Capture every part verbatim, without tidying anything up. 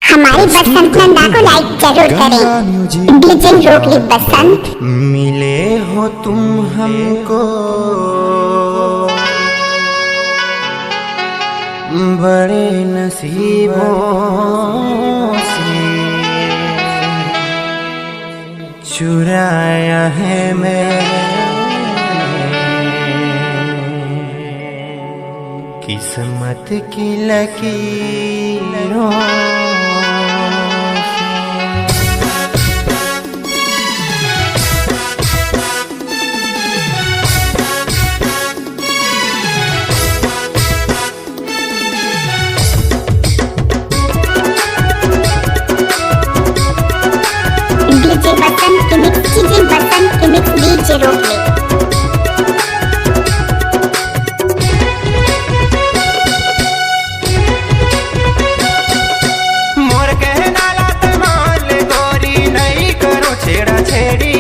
हमारे बसंत नंदा को लाइक जरूर करें। डीजे रोक ले बसंत। मिले हो तुम हमको बड़े नसीबों से, चुराया है मैंने किस्मत की लकीरों से। डीजे बसंत के मिक्स, डीजे बसंत के मिक्स, डीजे रोक ले। मोर कहना ला तै मान ले गोरी, नहीं करो छेड़ा छेड़ी।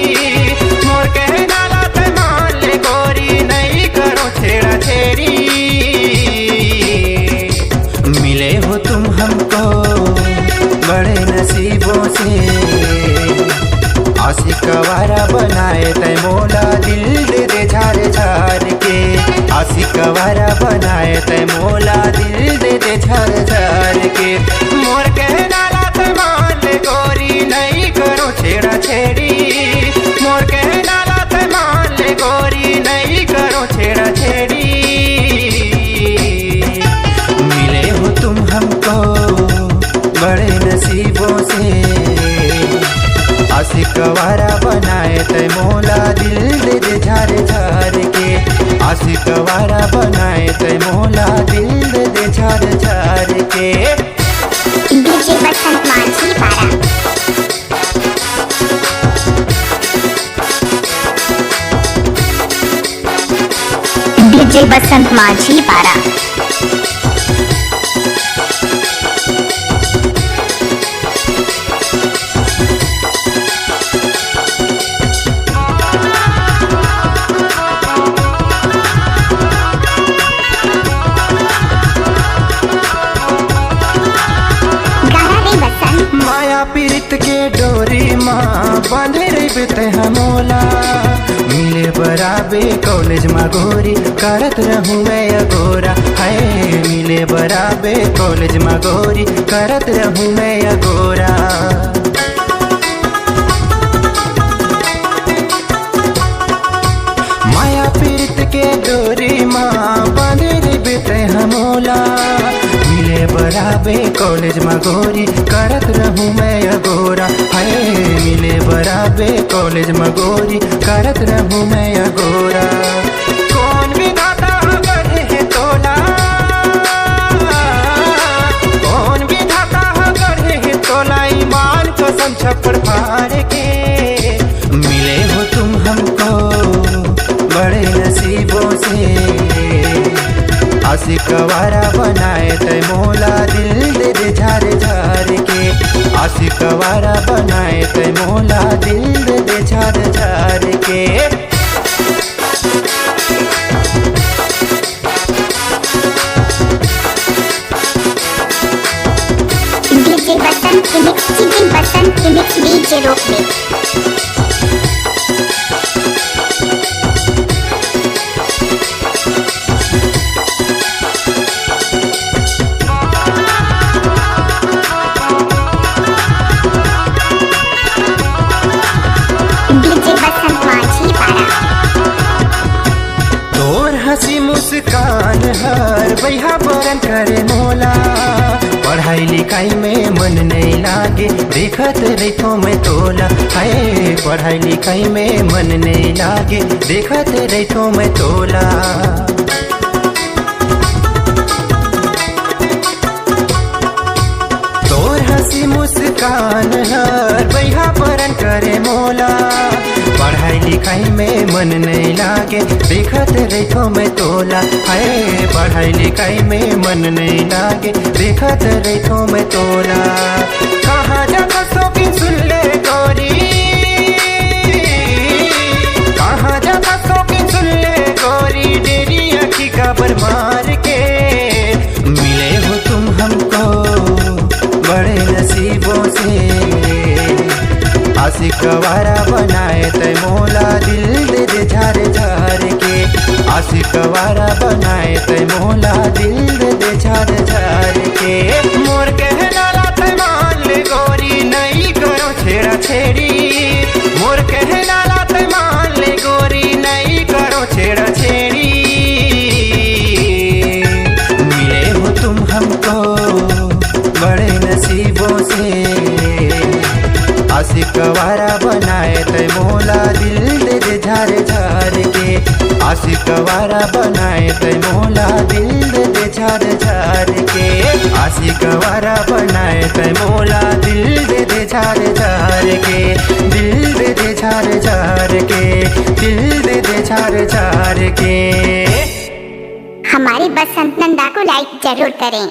मोर कहना ला तै मान ले गोरी, नहीं करो छेड़ा छेड़ी। मिले हो तुम हमको बड़े नसीबों से, आशिक आवारा बनाए तै मोला, दिल दे दे झार झार के। आशिक आवारा बनाए तै मोला, दिल दे दे झार झार के। मोर कहना ला तै मान ले गोरी, नहीं करो छेड़ा छेड़ी। मोर कहना ला तै मान ले गोरी, नहीं करो छेड़ा छेड़ी। मिले हो तुम हमको बड़े नसीबों से, आशिक आवारा बनाए तै मोला, दिल दे दे झार झार के। आशिक आवारा बनाए तै मोला, दिल दे दे झार झार के। डीजे बसंत माझी पारा। डीजे बसंत माझी पारा। गाना रे बसंत। माया पीरित के डोरी मा बांधे रहिबे तैं हा मोला। मिले बर आबे कॉलेज मा गोरी, करत रहूं मैं अगोरा। हाय, मिले बर आबे कॉलेज मा गोरी, करत रहूं मैं अगोरा। माया पीरित के डोरी मा बांधे रहिबे तैं हा मोला। मिले बर आबे कॉलेज मा गोरी, करत रहूं मैं अगोरा। हाय, मिले बर आबे कॉलेज मा गोरी, करत रहूं मैं अगोरा। कौन विधाता गढ़े हे तोला, कौन विधाता गढ़े हे तोला, ईमान कसम छप्पड़ फाड़ के। मिले हो तुम हमको बड़े नसीबों से, आशिक आवारा बनाए तैं मोला, दिल दे दे झार झार के। आशिक आवारा बनाए तैं मोला, दिल दे दे झार झार के। डीजे बसंत के मिक्स, डीजे बसंत के मिक्स, डीजे रोक ले। डीजे बसंत माझी पारा। तोर हंसी मुस्कान हर बइहा बरन करे मोला। पढ़ाई लिखाई में मन नहीं लागे, देखत रहिथों मैं तोला। हाय, पढ़ाई लिखाई में मन नहीं लागे, देखत रहिथों मैं तोला। तोर हंसी मुस्कान हर बइहा बरन करे मोला। पढ़ाई लिखाई में मन नहीं लागे, देखत रहिथों मैं तोला। हाय, पढ़ाई लिखाई में मन नहीं लागे, देखत रहिथों मैं तोला। कहाँ जाथस शौकीन सुन ले गोरी, कहाँ जाथस शौकीन सुन ले गोरी, डेरी आँखी काबर मार के। मिले हो तुम हमको बड़े नसीबों से आशिक आवारा बनाए तै मोला दिल दे दे झार झार के। आशिक आवारा बनाए तै मोला दिल दे दे झार झार के। मोर कहना ला तै मान ले गोरी, नहीं करो छेड़ा छेड़ी। मोर कहना ला तै मान ले गोरी, नहीं करो छेड़ा छेड़ी। मिले हो तुम हमको बड़े नसीबों से। आशिक आवारा बनाए तै मोला दिल दे दे झार झार के। आशिक आवारा बनाए तै मोला दिल दे दे झार झार के। आशिक आवारा बनाए तै मोला दिल दे दे झार झार के। दिल दे दे झार झार के। दिल दे दे झार झार के। हमारे बसंत नंदा को लाइक जरूर करें।